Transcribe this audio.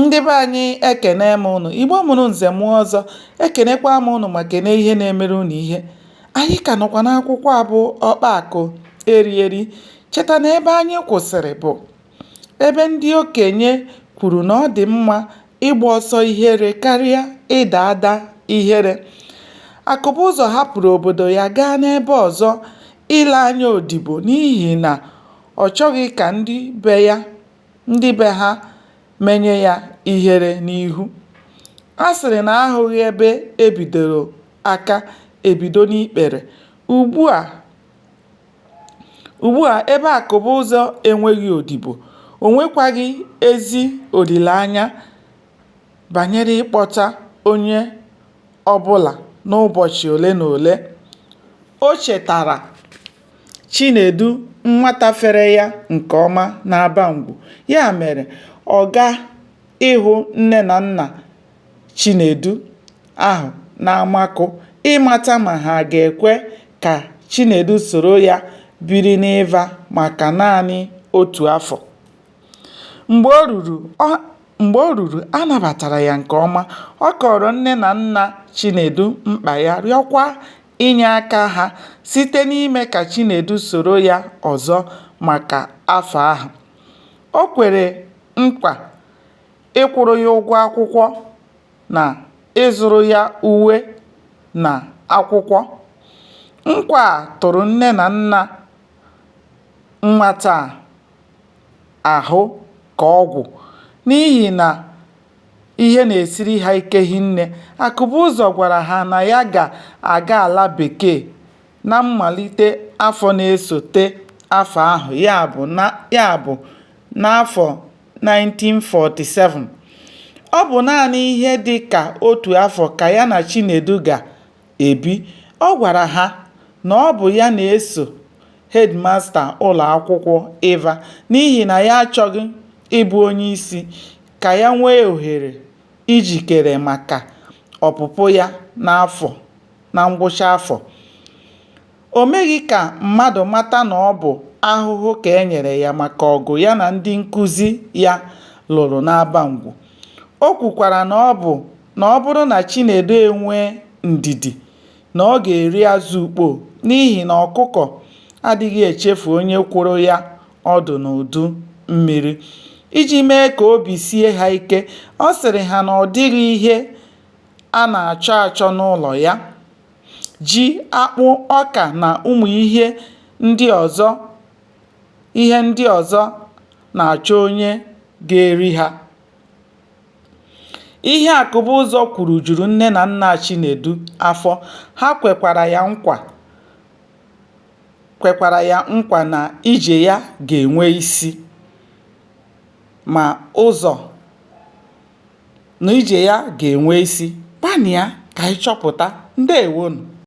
Ndị be anyị ekene m ụnụ. Igbo mụrụ nze mụọ ọzọ, ekenekwa m ụnụ ma kene ihe na-emere ụnụ ihe. Anyị ka nọkwa n'akwụkwọ a bụ Ọkpa Akụ Eri Eri. Cheta na ebe anyị kwụsịrị bụ ebe ndị okenye kwuru na ọ dị mma ịgba ọsọ ihere karịa ịda ada ihere. Akụbụzọ hapụrụ obodo ya gaa n'ebe ọzọ ile anya odibo n'ihi na ọ chọghị ka ndị be ya ndị be ha menye ya ihere n'ihu. A sịrị na a hụghị ebe e bidoro aka, e bido n'ikpere. Ugbua ebe Akụbụzọ enweghị odibo, o nwekwaghị ezi olileanya banyere ịkpọta onye ọbụla n'ụbọchị olenaole. O chetara Chinedu nwata fere ya nke ọma n'Abangwu. Ya mere, ọ gaa ịhụ nne na nna Chinedu ahụ n'Amakụ ịmata ma ha a ga-ekwe ka Chinedu soro ya biri n'Ịva maka naanị otu afọ. Mgbe o ruru, a nabatara ya nke ọma. Ọ kọọrọ nne na nna Chinedu mkpa ya rịọkwa inye aka ha site n'ime ka Chinedu soro ya ọzọ maka afọ ahụ. O kwere nkwa ịkwụrụ ya ụgwọ akwụkwọ na ịzụrụ ya uwe na akwụkwọ. Nkwa a tụrụ nne na nna nwata a ahụ ka ọgwụ n'ihi na ihe na-esiri ha ike hinne. Akụbụzọ gwara ha na ya ga-aga ala bekee na mmalite afọ na-esote afọ ahụ ya bụ n'afọ 1947. Ọ bụ naanị ihe dị ka otu afọ ka ya na Chinedu ga-ebi. Ọ gwara ha na ọ bụ ya na-eso hedịmasta ụlọakwụkwọ Ịva n'ihi na ya achọghị ịbụ onyeisi ka ya nwee ohere ijikere maka ọpụpụ ya na ngwụcha afọ. O meghị ka mmadụ mata na ọ bụ ahụhụ ka e nyere ya maka ọgụ ya na ndị nkụzi ya lụrụ n'Abangwu. O kwukwara na ọ bụrụ na Chinedu enwee ndidi na ọ ga-eri azụ ukpoo n'ihi na ọkụkọ adịghị echefu onye kworo ya ọdụ n'udu mmiri. Iji mee ka obi sie ha ike, ọ sịrị ha na ọ dịghị ihe a na-achọ achọ n'ụlọ ya. Ji, akpụ, ọka na ụmụ ihe ndị ọzọ na-achọ onye ga-eri ha. Ihe Akụbụzọ kwuru juru nne na nna Chinedu afọ, ha kwekwara ya nkwa na ije ya ga-enwe isi ma ụzọ na ije ya ga-enwe isi. Gbanịa ka ị chọpụta. Ndeewonụ!